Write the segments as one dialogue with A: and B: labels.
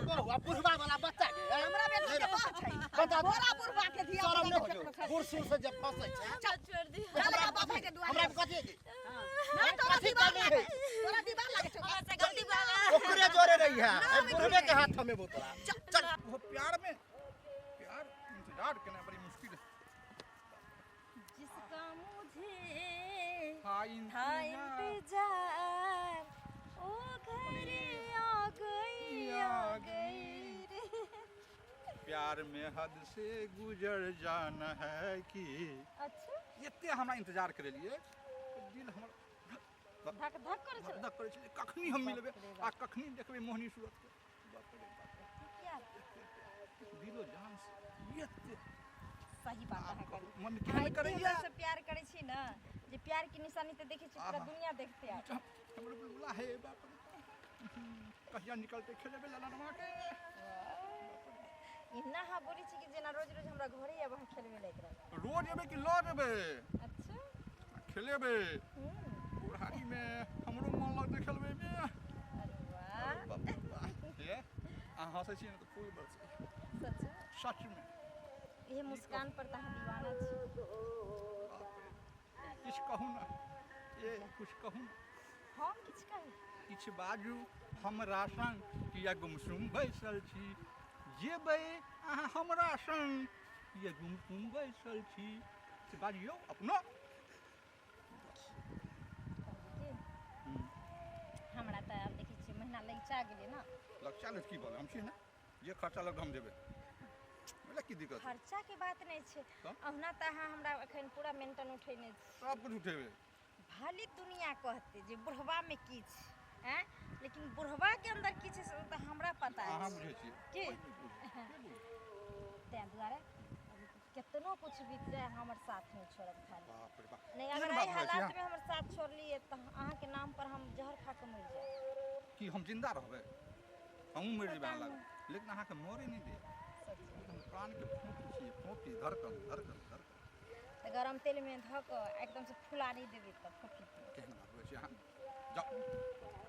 A: बहु आ बुढ़वा वाला बच्चा के
B: हमरा बेटा के बाप छै
A: बता दे।
B: बोरा बुढ़वा के धिया
A: शरम
B: पुता
A: नहि
B: के
A: हो
B: पेट में
A: बूढ़ सूढ़ से जब फंसै छै
B: चल
C: छोड़ दी
B: चल जा बापे के दुआरे
A: हमरा कथी है
B: ना तोरा
A: कथी
B: दीवार
A: कमी
B: लागे
A: है?
B: तोरा दीवार लागे छौ
C: हमरा से गलती भऽ गेल
A: ओकरे जोरे रही है ए बुढ़वे के हाथ में बोतला
B: चल
A: चल
D: वो प्यार में प्यार इंतजार करना बड़ी मुश्किल है
C: जिसका मुझे
D: था
C: था
D: इंतजार
C: इंतजार ओ घड़ी आ गई आ गई रे
D: प्यार में हद से गुजर जाना है कि
C: अच्छा
D: एते हमरा इंतजार करे लिए दिल हमर
C: धक धक करै छलै
D: धक करै छलै कखनी हम मिलबै आ कखनी देखबै मोहनी सूरत के बाप रे बाप
C: किया
D: दिलो जान से एते
C: सही बात अहाँ कहली
D: मन
C: अहाँ
D: केहन
C: एते
D: करैया
C: हमरा से प्यार करै छी ने जे प्यार के निशानी तऽ देखै छी पूरा
D: आहा।
C: दुनिया देखते आब
D: हमरो बुलबुला हे बाप रे कहिया निकलते खेलेबै ललनमा के
C: एना अहाँ बोलै छी कि जेना रोज रोज हमरा घरे आब अहाँ खेलबै लए एकरा
D: रोज एबै कि लऽ जेबै
C: अच्छा
D: खेलेबै
C: हूँ
D: बुढ़ारी मे हमरो मन लगतै खेलबै मे
C: अरे वाह
D: बाप रे बाप। हे अहाँ हँसै छी ने तऽ फूल बरसै
C: सच
D: सच मे
C: इहे मुस्कान पर तऽ अहाँ दीवाना छी
D: बाप रे किछु कहू ने ए किछु कहू ने
C: हम किछु कही
D: किछु बाजू हमरा संग किया गुमसुम बैसल छी जेबै अहाँ हमरा संग किया गुमसुम बैसल छी से बाजियौ अपनो
C: की हमरा तऽ आब देखै छियै महीना लगिचा गेलै ने
D: लक्षाल की बोल हम छी ने जे खर्चा लगतै हम देबै बोले की दिक्कत है?
C: खर्चा के बात नहि छै
D: तऽ?
C: अहुना तऽ अहाँ हमरा एखन पूरा मेंटन उठेने छी
D: सब कुछ उठेबै
C: भले दुनिया कहते जे बुढ़वा में की छै आँय लेकिन बुढ़वा के अंदर की छै से तऽ हमरा पता
D: अहाँ
C: अछि
D: बुझै छियै
C: की
D: कोइ नहि बुझै के बुझै?
C: ताहि दुआरे केतनो कुछ बीत जाए हमर साथ नहि छोड़ब खाली
D: बाप रे बाप
C: नहि
D: केहन
C: अगर
D: बात
C: एहि
D: कहै छी
C: हालात में हमर साथ छोड़लियै तऽ अहाँके नाम पर हम जहर खा कऽ मरि जायब
D: अहाँ? की हम जिंदा रहबै हमहूँ मरि जेबै
C: पता
D: अहाँ
C: नहि।
D: लग लेकिन अहाँके मरे नहि देब
C: सच
D: हम प्राणके फोंफी छियै फोंफी धड़कन धड़कन धड़कन
C: तऽ गरम तेलमे धऽ कऽ एकदमसँ फुला नहि देबै तऽ फुफी
D: केहन बात होइ छै अहाँ जाउ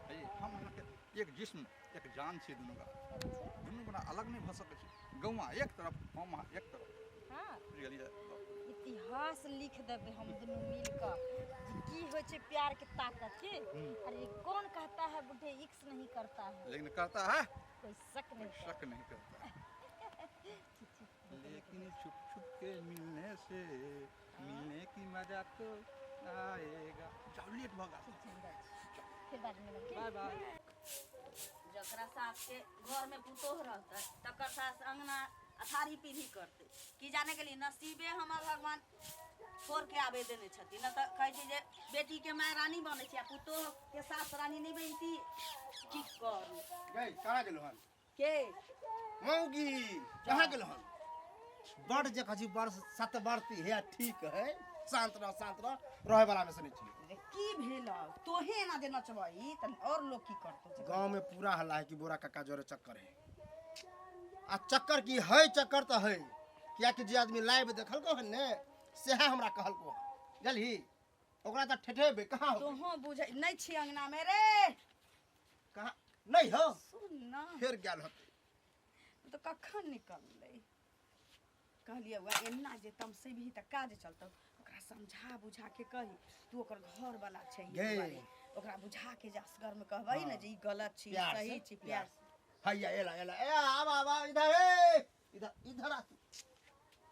D: हे हम अहाँके एक जिस्म एक जान छी दुनू गोरा दुनू गोरा अलग नहि भऽ सकै छै गौआँ एक तरफ हम अहाँ एक तरफ
C: हँ
D: बुझि गेलियै
C: इतिहास लिख देबै हम दुनू मिल कऽ जे की होइ छै प्यार के ताकत की अरे कौन कहता है बुढ़े इक्स नहीं करता है
D: लेकिन करता है
C: कोई शक नहीं करता
D: शक नहीं करता है लेकिन छुप छुप के मिलने से मिलने की मजा तो आएगा जाओ लेट भऽ गेल
C: फिर बाद में मिलब
D: बाय बाय
B: जकरा सासके घरमे पुतोह रहतै तकर सास अङ्गना अथारी पीढ़ी करतै की जाने गेली नसीबे हमर भगवान छोड़ के आबे देने छथिन न तऽ कहै छै जे बेटीके माय रानी बनै छै आ पुतोहके सास रानी नहि बनती की करू
A: गई कहाँ गेलो हन
B: के
A: मौगी कहाँ गेलो हन बड़ जे कहै छी बड़ सतवर्ती है ठीक है शांत रह शांत रह रहे वाला में से नहीं छी
B: रे की भेल तोहे एना जे नचबही तऽ और लोग की करतौ
A: गांव में पूरा हल्ला है कि बोरा कक्का जोरे चक्कर है आ चक्कर की है चक्कर तो है कियाकि जे आदमी लाइव देखलको हन ने सएह हमरा कहलको हन जानली ओकरा तऽ ठेठेबे कहाँ होतै?
B: तोहो बुझै नहि छी अंगना में रे
A: कहाँ नहीं हो
B: सुन ना
A: फेर गेल होतै
B: तऽ कखन निकललै कहलियै वएह एना जे तमसेबही तऽ काज चलतौ ओकरा समझा बुझा के कही तू ओकर घर वाला छै
A: गे।
B: ओकरा बुझा के जे असगर में कहबै ने जे ई गलत छी
A: प्यार से,
B: सही छी प्यार
A: प्यार हैया एला एला ए आब आब आब, इधर ए इधर इधर आ तू।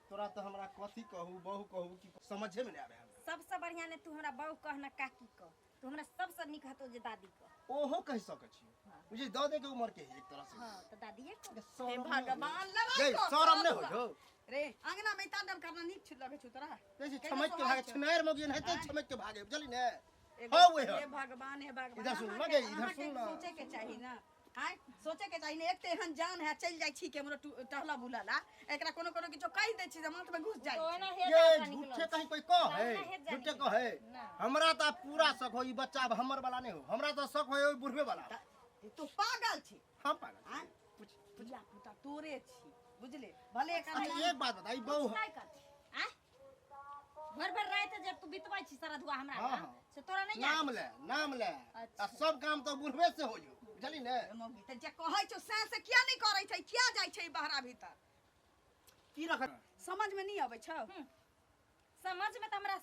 A: तोरा तऽ हमरा कथी कहू बहु कहू कि समझे में नहीं आबे हमरा
C: सबसँ बढ़िआँ ने तू हमरा बहू कह ने काकी कह तू हमरा सबसँ नीक हतो जे दादी कह
A: ओहो कहि सकै छी बुझी दऽ दे के उमर के है एक तरह से
C: हाँ तऽ दादीए कह
A: हे
B: हे
A: शरम नहि
B: भगवान
A: होइ।
B: लड़ाई
A: गे,
B: कर,
A: शरम नहि
B: तोरा।
A: होइ हौ
B: रे अंगना में तांडव करना नीक छै लगै छौ तोरा
A: जैसे
B: केना
A: छमक के
B: सोहाइ
A: भागे
B: छौ?
A: छिनार मौगी एनाहिते
B: आँय?
A: छमक के भागे बुझली ने
B: एगो
A: हौ हे
B: हे भगवान हे भगवान
A: इधर सुन ना
B: अहाँके-
A: गे, इधर
B: अहाँके
A: सुन ना।
B: सोचे के चाही ना आँय सोचे के चाही ने एक तऽ एहन जान है चलि जाइ छी केम्हरो टहलऽ बुलऽ ला एकरा कोनो कोनो किछो कहि दै छी तऽ माथ में घुस जाइ
C: तो
B: छै।
C: एना हे
A: ये
C: जा निकलल
A: झूठे कहीं कोई कह है
C: ना, हे जा
A: झूठे
C: निकलल।
A: कह है
C: ना।
A: हमरा तऽ पूरा शक हो ई बच्चा अब हमर वाला नहीं हो हमरा तऽ शक हो ओहि बुढ़बे वाला
B: तऽ तू पागल छी
A: हम पागल
B: आँय धिया पुता तोरे छी बुझले भले एकर
A: अच्छा एक बात बताई बहु
C: नहि कथी आँय भर भर राति जे तू बितबै छी सारा धुआ हमरा
A: हाँ,
C: ना,
A: हाँ।
C: से तोरा नहीं
A: नाम
C: याद
A: ले नाम ले
C: अच्छा।
A: आ सब काम तो बुढ़बे से हो जो बुझली ने?
B: मौगी तऽ जे कहै छौ से से किया नहि करै छै, किया जाइ छै बहरा भीतर?
A: की रख
B: समझमे नहि अबै छौ?
C: समझ में त हमरा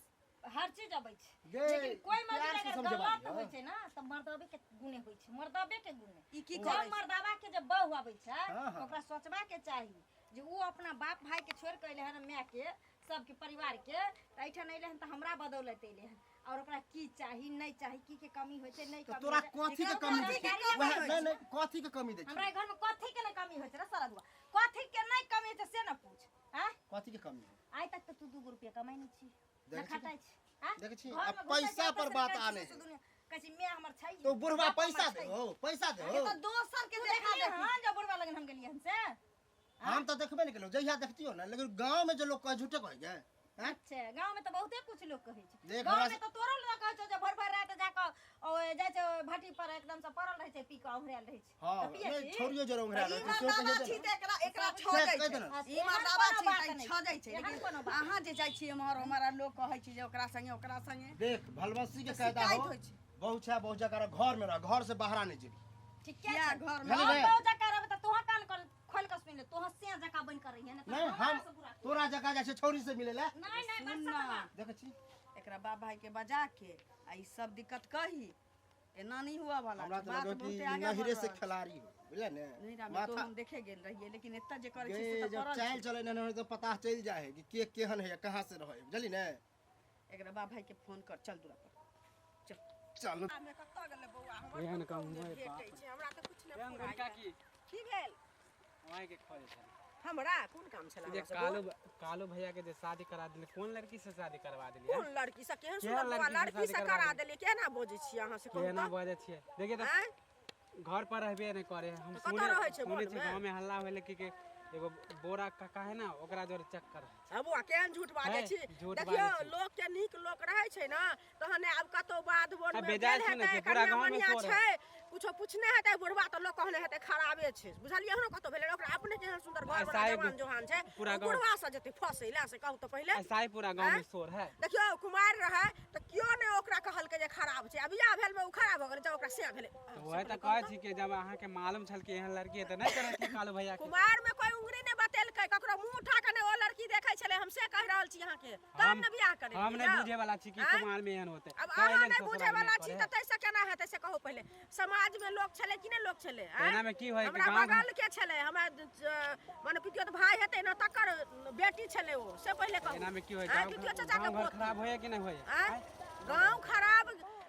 C: हर चीज अबै छै,
A: गे,
C: लेकिन कोई मर्द
A: प्यार से
C: अगर
A: समझेबा
C: गलत
A: दियौ।
C: होइ छै ना त मर्दबे के गुने होइ छै, मर्दबे के गुने।
B: ई की
C: जब
B: करै छै?
C: मर्दाबा के जब बहू आबै छै
A: हाँ, हाँ।
C: ओकरा सोचबा के चाही जे उ अपना बाप भाई के छोड़ के अइले हन, माय के सबके परिवार के, त एहिठाम अइले हन त हमरा बदौलत अइले हन। और ओकरा की चाही नहीं चाही, की के कमी होइ छै नहीं
A: तो
C: कमी
A: तोरा
C: होइ छै।
A: कथी के
C: एकरा
A: कमी
C: कथी
A: दै
C: के
A: छै?
C: कमी
A: वएह
C: होइ
A: नहीं
C: छै?
A: नहीं, कथी के कमी दै
C: हमरा
A: छै?
C: घर में कथी के नहीं कमी होइ छै रे सरदुआ, कथी के नहीं कमी होइ छै से न पूछ। हां
A: कथी के कमी है?
C: आइ तक तो तू 2 रुपया कमाइ नहीं छी,
A: देखै
C: न
A: छी?
C: खटाइ छी। हां
A: देखै छी?
C: घर
A: आ
C: में घुसै
A: पैसा
C: छै,
A: पर
C: से
A: बात
C: कहै छी
A: आने
C: से
A: है।
C: दुनिया कहै छी मैं हमर छै,
A: तो बुढ़वा
C: बाप हमर
A: पैसा
C: छै।
A: दे हो, पैसा दे
C: ये
A: हो।
C: तो
B: दोसर के
C: तू
B: देखा
C: देखली
B: देखी।
C: हन जब बुढ़वा लगन हम गेलियै हन से?
A: हम तो देखबे नहीं केलहुँ, जहिया देखतियो ना, लेकिन गांव में जो लोग कहे झूठे कहे गए हैं?
C: अच्छा गांव में तो बहुते कुछ लोग कहै छै।
A: देख
C: गांव
A: हमरा
C: में तो तोरो लोग कहै छै जे भर भर रात जाके ओ जाइ छै भाटी पर एकदम से पड़ल रहै छै, पी के औंघरायल रहै छै।
A: हाँ,
C: तऽ पियै
A: नहीं,
C: छी?
A: छोड़ियो जरा उंघरायल
B: ई
A: रहै छै, सेहो
B: मर्दाबा
A: कहियो
B: छी
A: देना।
B: तऽ एकरा एकरा
A: से
B: छजै
A: कहि
B: छै।
A: देना।
B: ई
C: एहन
B: मर्दाबा
C: कोनो
B: छी
C: बात
B: तऽ
C: नहि
B: छजै छै,
C: एहन
B: लेकिन
C: कोनो बात
B: अहाँ जे जाइ छी एम्हर ओम्हर आ लोग कहै छै जे ओकरा संगे ओकरा संगे
A: देख भलबसी के
B: तऽ
A: कायदा
B: शिकायत
A: हो,
B: होइ छै।
A: बहु छै बहु जकरा घर में रह, घर से बाहर नहीं जेबी।
C: ठीके
B: किया
C: छै।
B: घर में?
A: बुझलियै
C: हम
A: ने?
C: बहु जकाँ रहबै तऽ तोहर कान खोलि कऽ सुनि ले, तोहर से जकाँ बनि कऽ रहिहे, नहि तऽ
A: नहीं
C: हमरा
A: हम
C: से बुरा।
A: तोरा जकाँ जाइ छै छौरी से मिले ला।
C: नहीं नहीं
B: सुन
C: बस
B: ना।
A: देखै छी
B: एकरा बाप भाई के बजा के आ ई सब दिक्कत कही, एना नहीं हुआ वाला
A: हमरा
B: छै।
A: तऽ
B: बात
A: लगो कि
B: बहुते आगे
A: नहिरे
B: बढ़
A: से
B: रहल छै।
A: खिलाड़ी हो, बुझले ने?
B: नहीं राम तो
A: माथा
B: हम देखे गेल रहिए, लेकिन एतऽ जे करै छै से
A: गे
B: तऽ
A: जब
B: पड़ल
A: चाल
B: छै।
A: चले ने तो पता चल जाए है कि के केहन है, कहाँ से रहे, बुझली ने?
B: एकरा बाप भाई के फोन कर, चल दूरा पर चल।
A: चल
B: हमे कतऽ गेलै बौआ? हमर
E: एहन
B: कतौ
E: काम
B: नहि
E: होय
B: भेटै
E: बाप
B: छै, हमरा तऽ कुछ नहि
E: एहन
B: फुराइ
E: काकी
B: की भेल?
E: वहीं के खोजे छलै।
F: हमरा कोन काम छलै?
E: जे
F: हमरा से
E: कालू
F: बोल?
E: कालू भैया के जे शादी करा देली, कोन लड़की से शादी करवा देली?
F: कोन लड़की से? केहन
E: केहन
F: सुन्दर बौआ
E: लड़की से
F: लड़की
E: शादी
F: से
E: करवा
F: करा
E: देली?
F: देली? केना बजै छियै अहाँ से कहू
E: केना
F: तऽ?
E: बजै छियै? देखिए तऽ
F: आँय?
E: घर पर रहबे नहीं करे। हम
F: तऽ कतऽ
E: सुने
F: रहै छै
E: सुनै छी
F: वनमे?
E: गाँव में हल्ला होले कि के एगो बोरा काका है ना, ओकरा जोरे चक्कर है।
F: हँ बौआ, केहन झूठ बाजै
E: है,
F: छी?
E: झूठ
F: देखियौ
E: बाजै छी।
F: लोक के नीक लोक रहै छै ने तहने आब कतौ बाध वन
E: आ
F: में
E: बेजाय
F: गेल
E: सुनै
F: हेतै,
E: छियै, पूरा
F: कनिया
E: गाँवमे
F: मनिया
E: शोर
F: छै, कुछो पूछने हेतै बुढ़वा तऽ लोक कहने हेतै खराबे छै, बुझलियै? एहनो कतौ भेलै? ओकरा अपने केहन सुन्दर घर
E: आ
F: वाला
E: साहेब,
F: जवान जोहान छै,
E: पूरा
F: ओ
E: गाँव-
F: बुढ़वा से जेतै फसै ला से कहू तऽ पहिले?
E: ऐसा ही पूरा गाँव में
F: आँय?
E: शोर है।
F: देखियौ कुमारि रहै तऽ केओ नहि ओकरा कहलकै जे खराब छै, आ बियाह भेल मे ओ खराब भऽ गेलै, जब ओकरा से भेलै।
E: तऽ वही तऽ कहै छी कि जब अहाँके मालूम छल कि एहन लड़की है तऽ नहि करैत कालू भैया के।
F: कुमार में कोई उंगली नहि बतेलकै, ककरो मुंह उठा के नहि ओ लड़की देखै छलै, हम से कहि रहल छी अहाँके, तब
E: हम
F: ने बियाह करेलियै।
E: हम नहि बुझे वाला छी कि
F: आँय?
E: कुमार में एहन होते।
F: अब अहाँ नहि बुझे वाला छी तऽ ताहिसँ केना हेतै से कहू पहिले? समाज में लोक छलै कि नहि लोक छलै? आँय?
E: एना में की होय कि
F: हमरा
E: गाँव
F: बगल के छलै, हमरा मने पितियौत भाई हेतै ने तकर बेटी छलै ओ, से पहिले कहू।
E: एना में की होय?
F: आँय,
E: गाँव
F: पितियौत चाचा के
E: गाँव घर
F: पोती।
E: खराब होय कि नहि होय?
F: आँय? गाँव खराब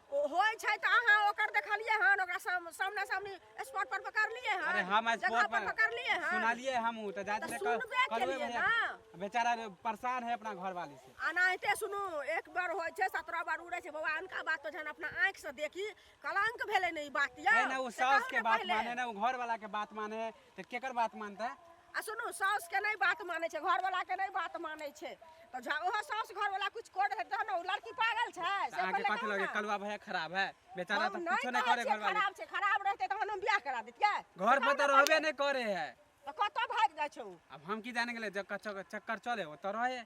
F: होइ छै तऽ अहाँ ओकर देखलियै हन? ओकरा सामने सामने स्पॉट पर पकड़लियै हन?
E: अरे हम
F: जगह
E: स्पॉट
F: पर पकड़लियै हन?
E: सुनालिए हम तऽ जाइत
F: तऽ
E: रहे
F: सुनबे
E: कलुए
F: केलियै
E: भैया
F: ना।
E: बेचारा परेशान है अपना घर वाली से।
F: अनाहिते सुनू, एक बार होइ छै 17 बार उड़ै छै बौआ। अनका बात तो जहन अपना आँखि से देखी कलंक भेलै ने ई बात यौ।
E: है ना वो
F: से
E: सास
F: कहू
E: के
F: ने
E: बात
F: पहिले।
E: माने ना वो घर वाला के बात माने, तऽ केकर बात मानता?
F: आ सुनू, साउस के नहि बात मानै छै, घरवाला के नहि बात मानै छै, तऽ जा ओहो साउस घरवाला कुछ कर रहै तहन ने ओ लड़की पागल छै
E: तऽ
F: से
E: अहाँके
F: पहिले
E: कथी
F: कहू
E: लगे
F: ने।
E: कलुआ भैया खराब है? बेचारा
F: हम
E: तऽ
F: नहि
E: कुछो नहि
F: कहै
E: करे
F: छियै
E: घर वाली।
F: खराब छै, खराब रहतै तहन हम बियाह करा दितियै?
E: घर पर तऽ
F: बताउ ने
E: रहबे
F: पहिले।
E: नहि करे है।
F: तऽ कतऽ भागि जाइ छै ओ?
E: अब हम की जाने गेलै जब चक्कर चले ओ तऽ रहे।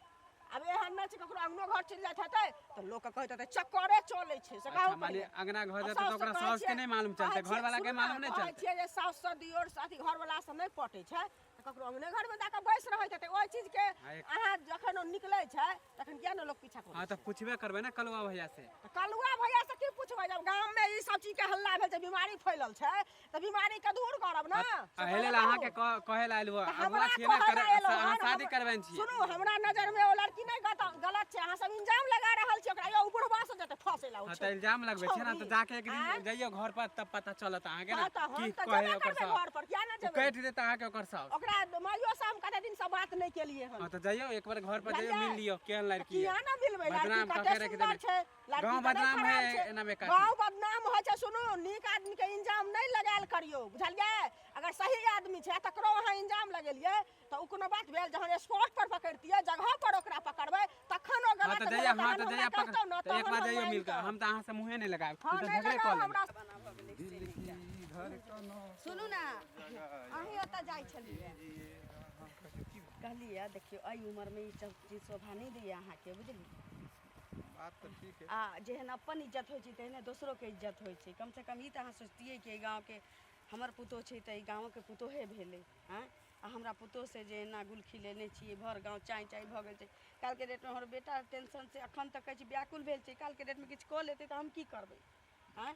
F: आब एहन नहि छै, ककरो अंगनो घर चलि जाइत हेतै तऽ लोक के कहैत हेतै चक्करे चलै छै, से
E: अच्छा
F: कहू
E: माने
F: पहिले।
E: अंगना घर
F: आ
E: जेतै तऽ
F: साउस
E: ओकरा
F: कहै
E: साउस के
F: छियै-
E: नहि मालूम चलतै,
F: कहै
E: घर वाला के
F: सुनू ने,
E: मालूम नहि
F: कहै
E: चलतै।
F: छियै जे साउस से दियोर से अथी घरवाला से नहि पटै छै तऽ ककरो अंगने घरमे जाकऽ बैस रहैत हेतै। ओहि चीजके
E: हाँ, एक-
F: अहाँ जखन ओ निकलै छै तखन किया ने लोक पीछा करै
E: हाँ
F: छै?
E: तऽ पूछबे करबै ने कलुआ भैया से।
F: तऽ कलुआ भैया से की पुछबै? जब गाममे ई सब चीजके हल्ला भेल छै, बीमारी फैलल छै, तऽ बीमारीके दूर करब ने, से
E: एहि
F: पहिले
E: लेल अहाँके
F: कहू।
E: कहे ला आयल
F: तऽ
E: अगुआ
F: हमरा
E: छियै ने
F: कहै
E: करे
F: लए एलहुँ
E: अहाँ
F: हन,
E: शादी करबेने छियै।
F: सुनू, हमरा नजरमे ओ लड़की नहि गलत छै, अहाँ सब इंजाम लगा रहल छी ओकरा। यौ, ओ बुढ़वा से जेतै फंसै ला ओ
E: हाँ तऽ इल्जाम लगबै छै ने तऽ
F: छौड़ी।
E: जाके एक दिन
F: आँय?
E: जइयौ घर पर तब पता चलत अहाँके ने
F: हाँ तऽ हम
E: की
F: तऽ
E: कहे
F: जेबे
E: ओकर
F: करबै
E: साउस।
F: घर पर, किया नहि
E: ओ
F: जेबै?
E: काटि देत अहाँके ओकर साउस।
F: ओकरा माइयो से हम कते दिन से बात नहि केलियै हन।
E: हाँ तऽ जइयौ एक बार घर पर जइयौ,
F: बुझलियै?
E: मिल लियौ केहन लड़की
F: किया
E: है।
F: ने मिलबै? लड़की
E: बदनाम कऽ
F: कते
E: के रखि
F: सुन्दर
E: देने।
F: छै लड़की,
E: गाँव
F: तऽ नहि
E: बदनाम
F: खराब
E: है
F: छै।
E: एना में काकी।
F: गाँव बदनाम होइ छै। सुनू, नीक आदमी के इंजाम नहि लगायल करियौ, बुझलियै? अगर सही आदमी छै तकरो अहाँ इंजाम लगेलियै तऽ ओ कोनो बात भेल? जहन स्पॉट पर पकड़तियै, जगह पर ओकरा पकड़बै, तखन ओ
E: हाँ
F: गलत
E: तऽ
F: भेलै
E: जइयौ, हाँ
F: तहन
E: तऽ
F: हमरा
E: जइयौ पकड़
F: कहतौ ने,
E: तऽ एक
F: तहन
E: बार
F: हम
E: जइयौ मिल कऽ,
F: मानितौ।
E: हम तऽ अहाँ से मुँहे नहि लगायब।
F: हाँ
E: तऽ
F: नहि
E: झगड़े
F: लगाउ
E: कऽ लेब।
F: हमरा।
D: दिल की धड़कनों
B: सुनू ने, अहीं ओतऽ जाइ छलियै, कहलियै देखियौ एहि उमरमे ई सब चीज शोभा नहि दैया अहाँके, बुझलियै?
D: बात तऽ ठीक है।
B: आ जेहन अपन इज्जत होइ छै तेहने दोसरोके इज्जत होइ छै। कमसँ कम ई तऽ अहाँ सोचतियै कि एहि गाँवके हमर पुतोह छै तऽ ई गाँवके पुतोहे भेलै। आँय, आ हमरा पुतोहसँ जे एना गुलखी लेने छियै, भरि गाँव चाँइ चाँइ भऽ गेल छै। काल्हिके डेटमे हमर बेटा टेंशनसँ एखन तक कहै छी व्याकुल भेल छै, काल्हिके डेटमे किछु कऽ लेतै तऽ हम की करबै? आँय,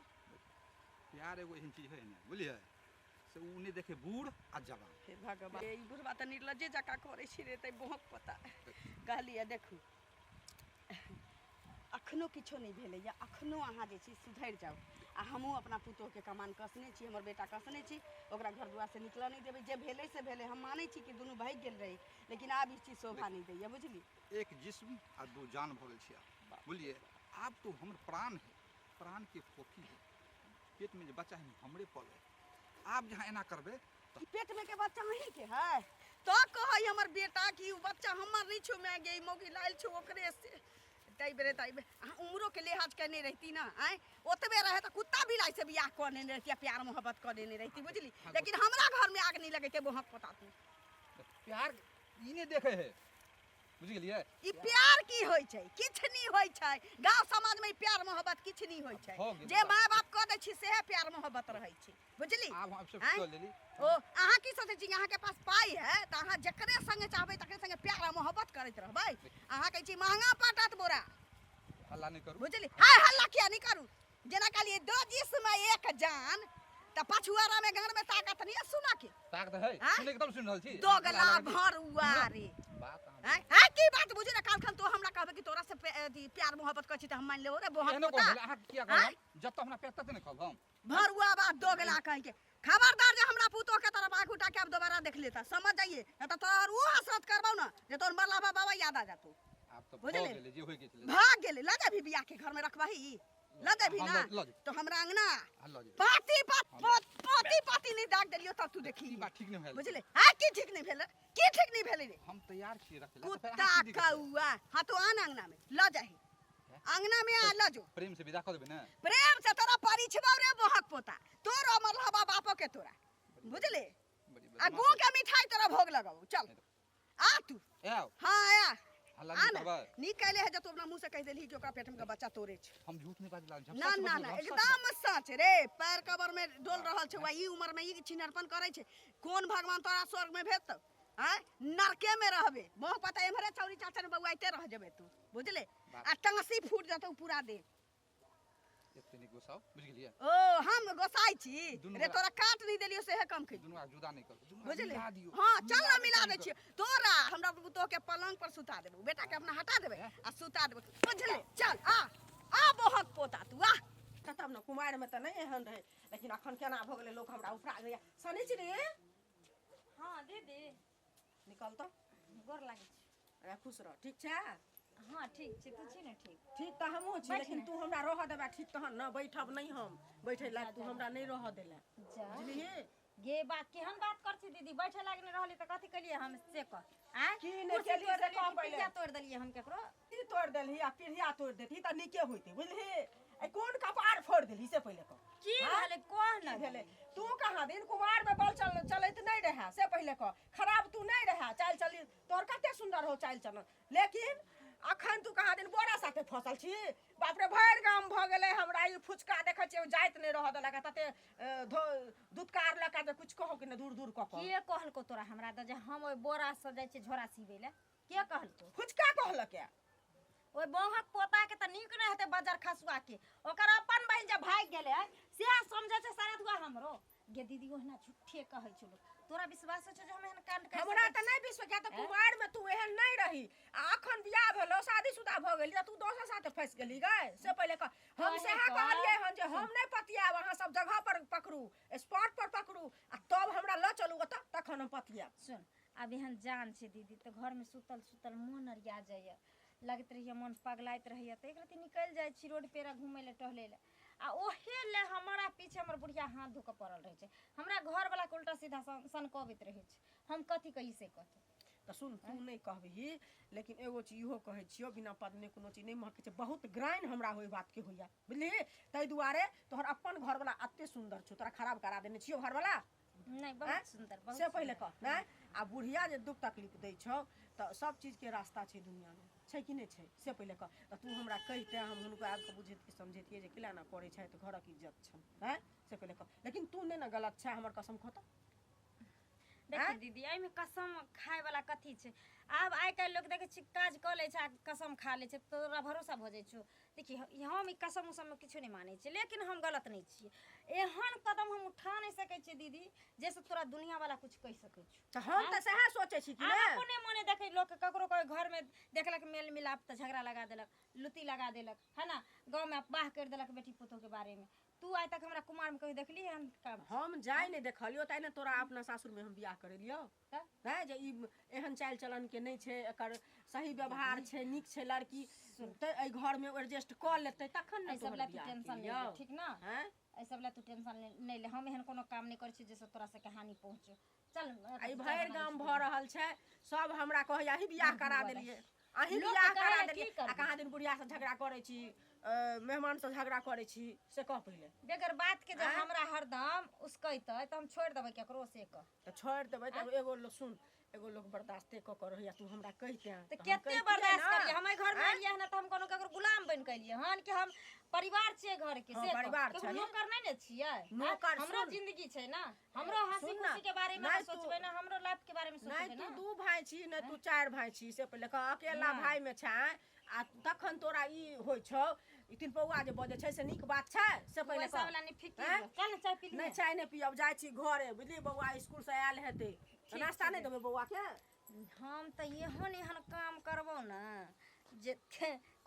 D: प्यार एगो एहन चीज है ने, बुझलियै, से उ नहि देखे बूढ़ आ जवान।
B: हे भगवान, ई बुढ़बा तऽ निर्लज्जे जकाँ करै छै रे। तऽ बहक पता कहलियै, देखू, अखनो किछो नहि भेलैए, अखनो अहाँ जे छै सुधरि जाउ। आ हमहूँ अपना पुतोहके कमान कसने छी, हमर बेटा कसने छी, ओकरा घर दुआरसँ निकलऽ नहि देबै। जे भेलै से भेलै, हम मानै छी कि दुनू भागि गेल रहै, लेकिन आब ई चीज शोभा नहि दैए, बुझली?
D: एक जिस्म आ दू जान भऽ गेल छै आब, बुझलियै? आब तो हमर प्राण है, प्राणके फोफी है, पेटमे जे बच्चा है हमरे पल है। आब जहाँ एना करबै
B: तऽ पेटमे के बच्चा अहीँके है? तऽ कहै हमर बेटा कि उ बच्चा हमर नहि छौ माय गे, ई मौगी लायल छौ ओकरे से। ताहि बेरे ताहि बेर अहाँ उमरोके लिहाज केने रहिती ने। आँय, ओतबे रहे तऽ कुत्ता बिलाइ से बियाह कऽ लेने रहिती आ प्यार मोहब्बत कऽ लेने रहिती, बुझली? लेकिन हमरा घरमे आग नहि लगैते बोहक पोता तू।
D: प्यार ई नहि देखे है, बुझि गेलियै?
B: ई प्यार की होइ छै? किछु नहि होइ छै। गाँव समाजमे ई प्यार मोहब्बत किछु नहि होइ छै।
D: भऽ गेल
B: जे माय बाप कऽ दै छी सेहे प्यार मोहब्बत रहै छै, बुझली?
D: आब हम सब
B: आँय?
D: कऽ लेली।
B: ओ अहाँ की सोचै छी, अहाँके पास पाइ है तऽ अहाँ जकरे संगे चाहबै तकरे संगे प्यार आ मोहब्बत करैत रहबै? अहाँ कहै छी महंगा पटत बोरा।
D: हल्ला नहि करू।
B: बुझली? हाय, हल्ला किया नहि करू? जेना कहलियै दो जिस्म एक जान, तऽ पछुआरा में गाँड़ में ताकत नहीं है सुना के?
D: ताकत है।
B: आँय?
D: सुनै एकदम सुनि रहल छी।
B: दोगला भरुआ रे।
D: बात अहाँ
B: आँय आँय, की बात बुझू ने? काल्हिखन तू हमरा कहबे कि तोरा से अथी प्यार मोहब्बत करै छी तऽ हम मानि लेबो रे बोहत
D: एहनो
B: पोता?
D: कहल अहाँ किया
B: आँय?
D: कहब? जतऽ हमरा प्यार तते ने कहब हम।
B: भरुआ बात दोगला कह के। खबरदार जे हमरा पुतोह के तरफ आँख उठा के आब दोबारा देख लेता, समझ जाइए, नहीं तो तोहर वो हसरत करबौ ना जे तोहर मरला बाबा याद आ जातो।
D: आब तऽ भऽ
B: बुझलियै?
D: गेलै जे होइ के छलै।
B: भाग गेलै। लऽ जेबही बियाह के घर में रखबही? लऽ जेबही
D: हम
B: ना?
D: लऽ जेबै।
B: तो हमरा अंगना
D: हाँ, लऽ जेबै।
B: पाती पाती पाती नहीं दाग देलियो तब तू देखी।
D: ई बात ठीक नहि भेल।
B: बुझले? हाँ, की ठीक नहीं भेल? की ठीक नहीं भेलै रे?
D: हम तैयार छियै रखै लए, तऽ फेर
B: कुत्ता
D: अहाँ की दिक्कत है?
B: कौआ। हाँ, तो आन अंगना में लऽ जाही, अंगना में आ लऽ जो।
D: प्रेम से विदा कऽ देबै ने?
B: प्रेम से तोरा परिछबौ रे बोहक पोता, तोरो मरलहबा बापो के तोरा, बुझले?
D: बड़ी
B: आ
D: बदमाश।
B: गुड़ के मिठाई तोरा भोग लगाऊ। चल आ तू।
D: आउ।
B: हाँ, आ।
D: हल्ला
B: आ
D: नहि
B: ना।
D: करबै।
B: नीक कैले है जे तू अपना मुंह से कहि देलही कि ओकरा पेट में के बच्चा तोरे छै।
D: हम झूठ नहि बाजि लागल।
B: ना ना ना, एकदम सच रे। पैर कबर में डोल रहल छै, ई उम्र में ई छिनरपन करै छै। कोन भगवान तोरा स्वर्ग में भेजतौ? आँय, नरके में रहबे मोह पता, एम्हरे चौरी चाचर में बौआइते रह जेबे तू, बुझले? आ टाँसी फूट जतौ पूरा देह।
D: एते नहि गोसाउ, बुझि गेलियै?
B: ओ हम गोसाइ छी
D: दुनू
B: रे?
D: गोरा-
B: तोरा काट नहीं देलियो सेहे कम खैली।
D: दुनू आब जुदा नहि करू, दुनू आब
B: बुझले?
D: मिला दियौ।
B: हाँ, चल ना, मिला
D: प्रेम
B: दै
D: करू।
B: छियै तोरा। हमरा पुतोह के पलंग पर सुता देबो, बेटा के अपना हटा देबै आ सुता देबो, बुझले? चल आ, आ बोहक पोता तू आ।
F: तऽ तब ने कुमारिमे तऽ नहि एहन रहै, लेकिन अखन केना भऽ गेलै, लोक हमरा उपरा गैया। शनिचरी।
C: हाँ दीदी।
F: निकल तऽ।
C: गोर लागै छी।
F: अरे खुश रह, ठीक छै?
C: हाँ ठीक छी, तू छी ने ठीक?
F: ठीक तऽ हमहूँ छी।
C: बैठ
F: लेकिन
C: ने।
F: तू हमरा रहऽ देबे ठीक तहन ने बैठब। नहि, हम बैठे लायक तू हमरा नहि रहऽ देले।
C: जा।
F: बुझलिही?
C: गे बात केहन बात कर छी दीदी? बैठे लागी नहि रहली तऽ कथी केलियै हम से कह? आँय,
F: की नहि
C: कुर्सी
F: केलियै
C: तोड़ि
F: से
C: देलियै
F: कह
C: कि
F: पहिले।
C: पीढ़िया तोड़ि देलियै हम केकरो?
F: की तोड़ि देलही? आ पीढ़िया तोड़ि देती तऽ नीके होइतै, बुझलिही? आ कोन कपार फोड़ि देलही से पहिले कह।
C: की
F: हाँ?
C: भेलै कह
F: की
C: ने।
F: भेलै? तू कहाँ दिन कुमार में बल चल चलैत नहि रहै से पहिले कह। खराब तू नहि रहै, चालि चली तोहर कते सुन्दर हो चालि चलन, लेकिन अखन तू कहाँ दिन बोरा साथे फसल छी। बाप रे, भरि गाम भऽ गेलै हमरा ई फुचका। देखै छियै, जाइत नहि रहऽ देलक, तते दुत्कार लऽ जे कुछ कहू कि नहि, दूर दूर कऽ कऽ।
C: के कहलको तोरा हमरा दऽ जे हम ओहि बोरा से जाइ छियै झोरा सिबै लए? के कहलको?
F: फुचका कहलक या।
C: ओहि बौहक पोता के तऽ नीक नहि हेतै, बजर खसुआ के। ओकर अपन बहिन जे भागि गेलै से समझै छै सारा धुआ हमरो। गे दीदी, ओहिना झूठे कहै छै लोक। तोरा विश्वास होइ छौ जे हम एहन कांड कर
F: हमरा
C: सकै
F: तऽ
C: छी?
F: नहि विश्वास, किया तऽ कुमार में तू एहन नहि रही आ अखन बियाह भेलो, शादीशुदा भऽ गेली तऽ तू दोसर साथे फँसि गेली गै, से पहिले कह। हम
C: कहे
F: सएह
C: कह।
F: कहलियै हन जे हम नहि पतियाब, अहाँ सब जगह पर पकड़ू, स्पॉट पर पकड़ू आ तब हमरा लऽ चलू ओतऽ, तखन हम पतियाब।
C: सुन, आब एहन जान छै दीदी तऽ घरमे सुतल सुतल मोन अरिया जाइए, लगैत रहैए मोन पगलाइत रहैए, तऽ एक रत्ती निकलि जाइ छी रोड पेरा घुमै लए, टहलै लए, आ ओहे लए हमरा पीछे हमर बुढ़िया हाथ धो कऽ पड़ल रहै छै। हमरा घरवलाके उल्टा सीधा सनकबैत रहै छै। हम कथी कही से कहतौ।
F: तऽ सुन, तू नहि कहबही, लेकिन एगो चीज इहो कहै छियौ, बिना पदने कोनो चीज नहि महकै छै। बहुत ग्राइन हमरा ओहि बातके होइए, बुझलिही? ताहि दुआरे तोहर अपन घरवला एते सुन्दर छौ, तोरा खराब करा देने छियौ घरवला।
C: नहि,
F: आँय?
C: बहुत सुन्दर, बहुत
F: से पहिले
C: सुन्दर।
F: कह। नहि, आ बुढ़िया जे दुख तकलीफ दै छौ तऽ सब चीजके रास्ता छै दुनियामे। छै कि नहि छै से पहिले कह। तऽ तू हमरा कहिते हम हुनको आबि कऽ बुझैतियै समझैतियै जे किला एना करै छथि, घरक इज्जत छनि। आँय, से पहिले कह। लेकिन तू नहि ने गलत छै, हमर कसम खोतऽ।
C: देखी दीदी, एहिमे कसम खाय वाला कथी छै? आब आइ काल्हि लोक देखै छी काज कऽ लै छै आ कसम खा लै छै, तोरा भरोसा भऽ जाइ छौ। देखी, हम ई कसम उसममे किछो नहि मानै छियै, लेकिन हम गलत नहि छियै। एहन कदम हम उठा नहि सकै छियै दीदी, जाहिसँ तोरा दुनियावाला किछु कहि सकै छौ।
F: तऽ हम तऽ सएह सोचै छी कि
C: आब
F: ने
C: अपने मोने देखै लोक ककरो कोइ घरमे देखलक मेल मिलाप तऽ झगड़ा लगा देलक, लुत्ती लगा देलक, है ना? गाँवमे अफवाह करि देलक बेटी पुतोहके बारेमे। तू आइ तक हमरा कुमारमे कहियो देखली हन काम?
F: हम जाय नहि देखलियौ, तैँ ने तोरा अपना सासुरमे हम बियाह करेलियौ।
C: तऽ?
F: हैं जे ई एहन चालि चलनके नहि छै, एकर सही व्यवहार छै, नीक छै लड़की, तऽ एहि घरमे एडजस्ट कऽ लेतै तखन ने
C: एहि सब
F: तोहर
C: लए तू
F: बियाह
C: टेंशन नहि
F: केलियौ।
C: ले, ठीक ना?
F: हैं?
C: एहि सब लए तू टेंशन नहि ले। हम एहन कोनो काम नहि करै छी जाहिसँ तोरा सबके हानि पहुँचो। चल,
F: आ ई भरि गाम भऽ रहल छै, सब हमरा कहैया अहीं बियाह करा देलियै, अहीं
C: लोक
F: बियाह
C: के
F: करा
C: कहै
F: देलियै।
C: की करबै?
F: आ कहाँ दिन बुढ़िया से झगड़ा करै छी, मेहमान से झगड़ा करै छी, से कह पहिले।
C: बेगर बात के जे
F: आँय?
C: हमरा हरदम उसकैतै तऽ हम छोड़ि देबै केकरो से कह?
F: तऽ छोड़ि देबै तऽ एगो लोक सुन, एगो लोक बर्दाश्ते कऽ कऽ रहैया। तू हमरा कहिते
C: तऽ
F: हम
C: कते
F: कहितियै
C: बर्दाश्त
F: ने।
C: करियै? हम एहि घरमे
F: आँय?
C: एलियै हन तऽ हम कोनो केकरो गुलाम बनि कऽ एलियै हन कि हम परिवार छियै घरके?
F: हँ,
C: से कह।
F: परिवार
C: केकरो
F: छही।
C: नौकर नहि ने छियै? आँय?
F: नौकर
C: हमरो
F: सुन।
C: जिंदगी छै ने, हमरो हंसी
F: सुन ना,
C: खुशी के बारे में
F: नहि
C: सोचबै ना, हमरो लाइफ के बारे में
F: नहि
C: सोचबै
F: तू
C: ना।
F: दू भाय छी नहि तू चारि भाय छी, से पहिले कह। अकेला
C: नहि।
F: भाय मे छै आ तखन तोरा ई होइ छौ, ई तीन पौआ जे बजै छै से नीक बात छै? से पहिले
C: पैसा
F: कह।
C: वाला नहीं फिक्र।
F: आँय?
C: चल ना, चाय पी
F: नहि
C: लिहे।
F: चाय नहि पियब, जाइ छी घरे, बुझली? बौआ स्कूल से आयल हेतै तऽ नाश्ता नहि देबै बौआ के?
C: हम तऽ एहन एहन काम करबौ ने जे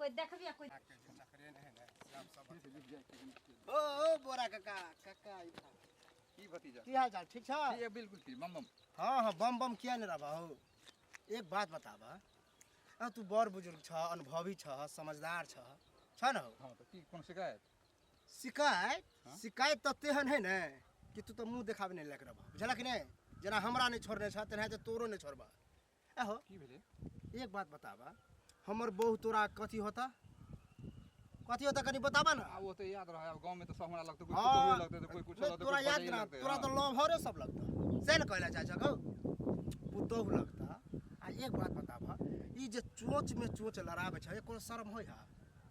C: कोई देखबी आ कोई
A: ओ ओ बोरा काका, काका इधर आउ।
D: की भतीजा?
A: की हाल चाल, ठीक छ?
D: ठीक है, बिल्कुल ठीक, बम बम।
A: हाँ हाँ, बम बम किया नहीं रहा हो? एक बात बताबा, आ तू बड़ बुजुर्ग छ, अनुभवी छ, समझदार छ, छ न हो?
D: हाँ, तऽ की कोनो शिकायत?
A: शिकायत?
D: हाँ?
A: शिकायत तऽ तेहन है ने कि तू तऽ मुँह देखाबे नहीं लायक रहबा, बुझलक कि नहीं? जेना हमरा नहीं छोड़ने छ तेनाहिते तोरो नहीं छोड़बा। एहो
D: की भेलै?
A: एक बात बताबा, हमर बहू तोरा कथी होता, कथी होता, कनी बताबा ना।
D: आ ओ तऽ याद रहै, आब गाँव में तऽ सब हमरा लगतै, कोई
A: हाँ,
D: पुतोहुए लगतै तऽ कोई कुछो
A: नहीं,
D: लगतै,
A: तोरा
D: कोई
A: याद
D: भौजाई
A: ना
D: लगतै,
A: तोरा
D: हाँ।
A: तो लवहरे सब लगता, से ने कहला चाहे छौ, पुतोहु लगता। आ एक बात बताबा, ई जे चोंच में चोंच लड़ाबै छै, कोनो शर्म होइ है?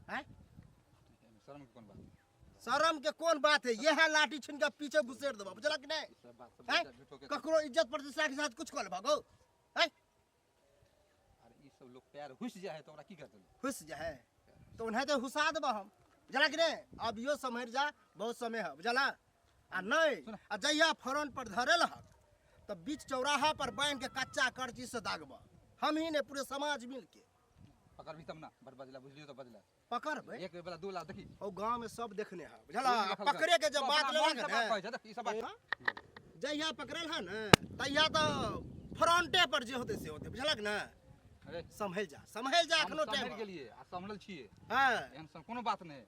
A: हैं?
D: एहिमे शर्म के कोन बात?
A: शर्म के कोन बात है? यह लाठी छीन के पीछे घुसेड़ देबा, बुझलक कि नहीं?
D: ई सब बात सब
A: हैं?
D: झूठो के।
A: ककरो इज्जत प्रतिष्ठा के साथ कुछ कर भागो हैं?
D: अरे ई सब लोग पैर हुस जाइ है तऽ ओकरा की करतै?
A: हुस जाए तो उन्हें तो हुसा देबा हम, बुझला कि नहीं? अब यो सम्हरि जा, बहुत समय है, बुझला? आ नहीं आ जहिया फ्रंट पर धरल हक तऽ बीच चौराहा पर बान्हि के कच्चा करची से दागबा, हम ही ने पूरे समाज मिल के।
D: पकड़बी तब ना, बड़ बजला बुझलियो तऽ बजला।
A: पकड़बै।
D: एक बेर बला दू ला देखी।
A: ओ गांव में सब देखने है, बुझला?
D: कोई नहीं देखलकै।
A: पकड़े के जब
D: तो
A: बात
D: अपना मन
A: लेलक
D: से बात
A: ने
D: कहै छै, देख, ई सब बात।
A: जहिया पकड़ल है ने तहिया तऽ फ्रंटे पर जे होतै से होतै, बुझलक ने?
D: अरे
A: सम्हरि जा, सम्हरि जा,
D: हम
A: एखनो टाइम
D: सम्हरि गेलियै आ सम्हरल छियै।
A: हँ।
D: एहन सन कोनो बात नहि,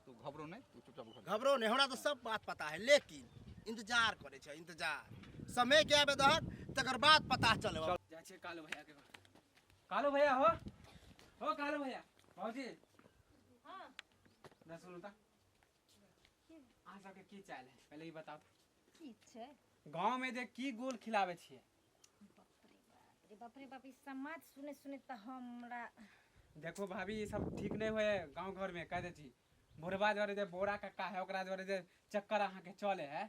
D: तू घबरो नहि, तू चुपचाप घर।
A: घबरो नहीं, हमरा तऽ सब बात पता है, लेकिन इंतजार करै छै, इंतजार समय के आबे दहक तकर बाद पता चलबा।
E: जाइ छियै कालू भैया के घर। कालू भैया हो, हो कालू भैया, भौजी।
C: हाँ।
E: ना सुनू तऽ, अहाँ सबके की चाल है पहिले ई बताउ।
C: की छै?
E: गाँव में जे की गोल खिलाबै छियै?
C: बाप रे बाप रे बाप, ई समाज सुने सुने तऽ हमरा
E: देखो भाभी, ई सब ठीक नहि होय है गाँव घर में, कह दै छी। बुढ़बा जरे जे बोरा कक्का है, ओकरा जरे जे चक्कर अहाँके चले है,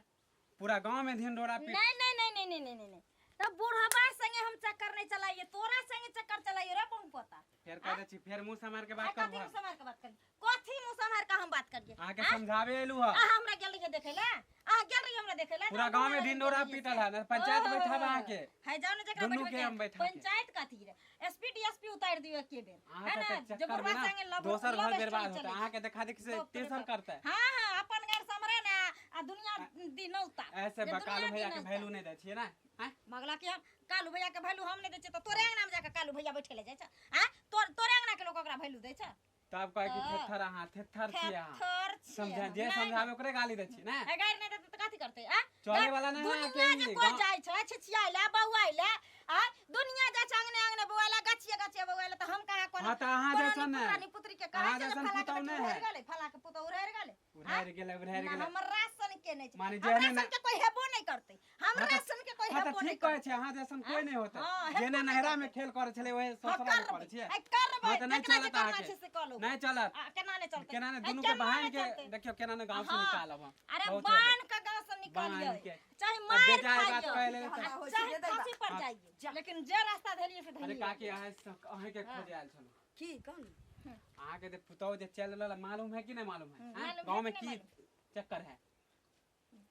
E: पूरा गाँव में ढिंढोरा पीट।
C: नहीं नहीं नहीं नहीं नहीं नहीं नहीं नहीं, तब बुढ़वा संगे हम चक्कर नहीं चलाइए, तोरा संगे चक्कर चलाइए रे बहु पोता।
E: फेर कह दै छी, फेर मुँह सम्हार के बात
C: आ, कथी
E: करबो।
C: मुँह सम्हार के बात करिए? कथी मुँह सम्हार के हम बात करिए?
E: अहाँके
C: आँ?
E: समझावे एलू है।
C: अहाँ हमरा गेल रहिए देखे ला? अहाँ गेल रहिए हमरा देखे ला?
E: पूरा
C: जब
E: गाँव में
C: हमरा
E: ढिंढोरा
C: गेल रहिए
E: पीटल
C: से।
E: है ने, पंचायत
C: ओ,
E: बैठाबे अहाँके।
C: है जाओ ने जकरा
E: दुनू
C: बैठबे
E: के हम बैठा के।
C: पंचायत कथी रे, एसपी डीएसपी उतारि दियो एके बेर,
E: अहाँ
C: है ना?
E: सबके
C: जे
E: चक्कर
C: बुढ़वा
E: में ना
C: संगे लव
E: दोसर
C: लव
E: घर
C: स्टोरी
E: बर्बाद होता,
C: चलै।
E: अहाँके देखा देखी से
C: बाप रे
E: तेसर
C: बाप।
E: करतै।
C: हाँ हाँ, अपन घर समरे ना आ दुनिया दिनौता।
E: ऐसे
C: जे
E: बकालू
C: दुनिया
E: भैया के
C: दिनौता।
E: वैल्यू नहीं दै छियै ना? आँय?
C: मगला के हम कालू भैया के वैल्यू हम नहीं दै छियै तऽ तोरे अंगना में जाके कालू भैया बैठे ले जाइ छै? आँय, तोरे अंगना के लोक ओकरा वैल्यू दै छै?
E: तब कहै कि
C: हाँ।
E: थेथर अहाँ, थेथर छियै अहाँ।
C: थेथर छियै
E: समझा
C: हम।
E: जे
C: नहि,
E: समझाबे ओकरे गाली दै छियै ने?
C: ए, गारि नहि देतै तऽ कथी करतै? आँय?
E: चले वाला नहि है
C: दुनिया
E: अकेली,
C: जे कोइ जाइ छै छिछियाइ लए, बौआइ लए, आँय, दुनिया जाइ छै अंगने अंगने बौआइ लए, गछिए गछिए बौआइ लए, तऽ हम कहाँ कोनो
E: हाँ, तऽ अहाँ
C: कोनो
E: जैसन
C: निपुतरा
E: नहि।
C: निपुतरी के कहै
E: अहाँ
C: छै जे
E: जैसन
C: फलाके
E: पुतहु
C: बेटी
E: नहि
C: उड़हरि
E: है।
C: गेलै, फलाके पुतहु उड़हरि गेलै।
E: उड़हरि गेलै, उड़हरि
C: ना,
E: गेलै।
C: हमरा सन के नहि छै।
E: माने
C: हमरा
E: जेहने
C: सन के कोइ हेबो नहि करतै, हमरा
E: हाँ
C: सन के कोइ
E: हाँ तऽ
C: हेबो
B: नहीं
E: ठीक कहै छै, अहाँ जैसन कोई नहीं होता।
C: हाँ, हेबो
E: जेना
C: नहि
E: नहरा में खेल करे छलै वही
C: हाँ,
E: ससुरा में
C: करबै।
E: करे छियै।
C: आइ करबै,
E: हाँ, तऽ नहि
C: जकरा जे
E: चलत
C: करना
E: अहाँके।
C: छै से कऽ लेबै।
E: नहीं चलत।
C: आ, केना नहि चलतै?
E: केना नहि
C: आइ
E: दुनू के
C: केना
E: बहान
C: नहि
E: के
C: चलतै?
E: देखियौ केना ने गांव से
C: हाँ।
E: निकालब हम।
C: अरे
E: बहुत हो गेल।
C: बान्ह के गांव से निकालियै,
E: बान्ह के।
C: चाहे
E: आ
C: मारि
E: बेजाय बात
C: खाइयै,
E: कहै ले
C: आ
E: तऽ-
C: चाहे फांसी पर
E: हाँ।
C: जाइयै, लेकिन जे रास्ता धेलियै से
E: अरे
C: धेलियै।
E: काकी, अहाँ के खोजे आयल छलहुँ।
B: की कहू?
E: अहाँ के जे पुतहु जे चल रहल मालूम है कि नहीं मालूम है? हाँ?
C: मालूम है
E: गाँव में
C: कि नहीं
E: की चक्कर है?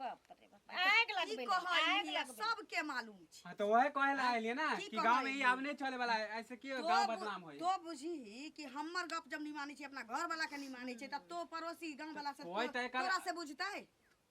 C: बाप रे बाप, आगि
B: की
C: लगबै लए,
B: कहै
C: आगि
B: हियै,
C: लगबै लए।
B: सबके मालूम छै।
E: हाँ तो वही कहे ला आइलिए ना
B: की
E: कि गांव में
B: कहै
E: ई आब नहीं चले वाला है, ऐसे की
B: तो
E: गांव बदनाम होई।
B: तो बुझही कि हमर गप जब नहीं मानै छै, अपना घर वाला के नहीं मानै छै, तब तो पड़ोसी गांव वाला से
E: कोई तऽ एकर-
B: तोरा से बुझतै?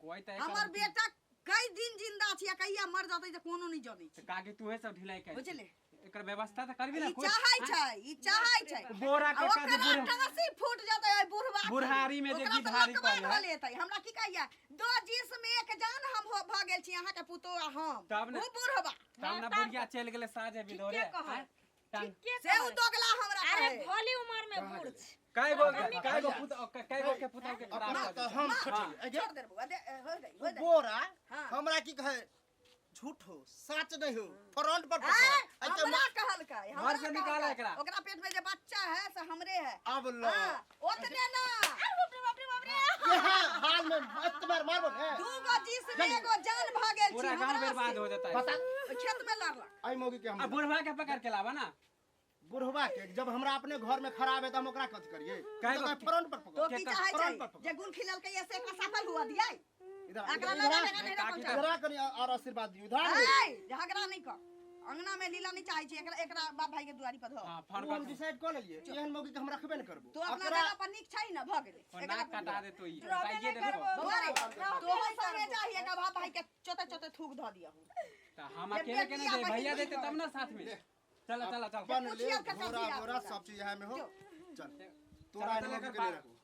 E: कोई तो
B: हमर बेटा कई दिन जिंदा छै आ कहिया मर जतै तऽ कोनो नहीं जनै
E: तो
B: छै।
E: काकी तूहे सब ढिलाई कर
B: बुझले?
E: एकर व्यवस्था तो करबी ना
B: ई
E: कोई।
B: चाहै छै, ई चाहै छै।
E: बोरा
B: आ
E: के काज
B: ओकरा
E: बुढ़
B: टाँसी फूट जेतै ओहि बुढ़बा के।
E: बुढ़ारी में जे
B: ओकरा तऽ
E: गिधारी
B: लकवा
E: करे है।
B: धऽ लेतै। हमरा की कहैया, दो जिस्म एक जान हम हो भऽ गेल छी, अहाँके पुतोह आ हम।
E: तब ने-
B: ओ बुढ़बा
E: तब ना बुढ़िया चल गेलै साझे बिदोरे।
C: ठीके कहै।
E: आँय? टांग-
C: ठीके
B: से ओ
C: कहै।
B: दोगला हमरा
C: अरे
B: कहै।
C: भली उमर में बूढ़ छै।
E: कई गो कई गो पुतहु कई गो के पुतहु के खराब
A: अपना
E: कर
A: तऽ
E: देलकै।
A: हम छोटे
B: छोड़ दे रे बौआ, दे, हो जाइ, हो जाइ।
A: बोरा
B: हाँ।
A: हमरा की कहे, झूठ हो सच नहीं हो, फ्रंट पर
B: ऐ,
A: पकड़। ऐ के
B: हमरा कहलकै, हमरा
E: घर से निकाल
B: कहलकै।
E: एकरा।
B: ओकरा पेट में जे बच्चा है से हमरे है।
A: अब लो।
B: हाँ, ओतने ना।
C: अरे बाप रे बाप रे बाप रे।
A: ये हाल में मस्त मार मारबो ने।
B: दू गो जिस्म एगो जान भऽ गेल छी
E: पूरा गांव
B: हमरा
E: बर्बाद
B: से।
E: हो जाता है।
A: बता।
B: ओहि खेत में लड़लक।
A: आई मौगी के
E: आ
A: हम
E: बुढ़वा के पकड़ के लावा ना।
A: बुढ़वा के जब हमरा अपने घर में खराब है तो हम ओकरा कथी करिए?
E: काहे
A: तो फ्रंट पर
B: तो
A: पकड़।
B: की
E: केकर
B: चाहै छै?
A: फ्रंट पर पकड़।
B: जे गुण खिललकै से एकरा सफल हुआ दियै।
A: इधर
B: एकरा
A: इधर
B: लड़ा
A: इधर
B: लगा नहीं
E: काकी
B: पहुंचा।
A: इधर आ कनी और आशीर्वाद दियो, इधर आ।
B: ऐ, झगड़ा नहीं कर। अंगना में लीला नहीं चाहै छी, एकरा एकरा बाप भाई के दुआरी पर धो।
E: हाँ, फड़
A: ओ हम
E: कर
A: डिसाइड कऽ लेलिए, एहन मौगी के हम रखबे न करबो।
B: तो अपना
A: एकरा
B: जगह पर नीक छै ना, भऽ गेलै।
E: और
B: एकरा
E: नाक कटा दे तो ई
C: रहबे
E: बताइए
C: नहि
E: दे
C: करबो।
B: बौआ रे,
C: रहबे
B: तोहो
C: नहि
B: संगे
C: करबो।
B: जाही, एकरा बाप भाई के चोते चोते थूक धऽ दियहु।
E: तो हम अकेले के नहीं
B: बेटिया
E: दे, भैया
B: बहिन
E: देते तब ना साथ में। चलो चलो चलो।
A: अपन ले
B: पूछिया के
A: घोड़ा
B: कभी
A: बोरा
B: आबो।
A: सब चीज यहाँ में हो।
B: जो।
A: चल तोरा
E: चल,
A: एहन मौगी
E: चल,
A: के नहीं
E: एकर
A: रखबो।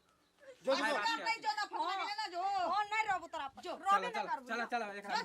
A: जो
E: भाई
A: जो
E: बात
B: नहीं जो ना फंसा गेलै ना जो।
C: हाँ, नहीं रहबो तोरा पर।
B: जो।
C: रहबे
E: चलो
C: नहि करबो।
E: चलो चलो एकरा।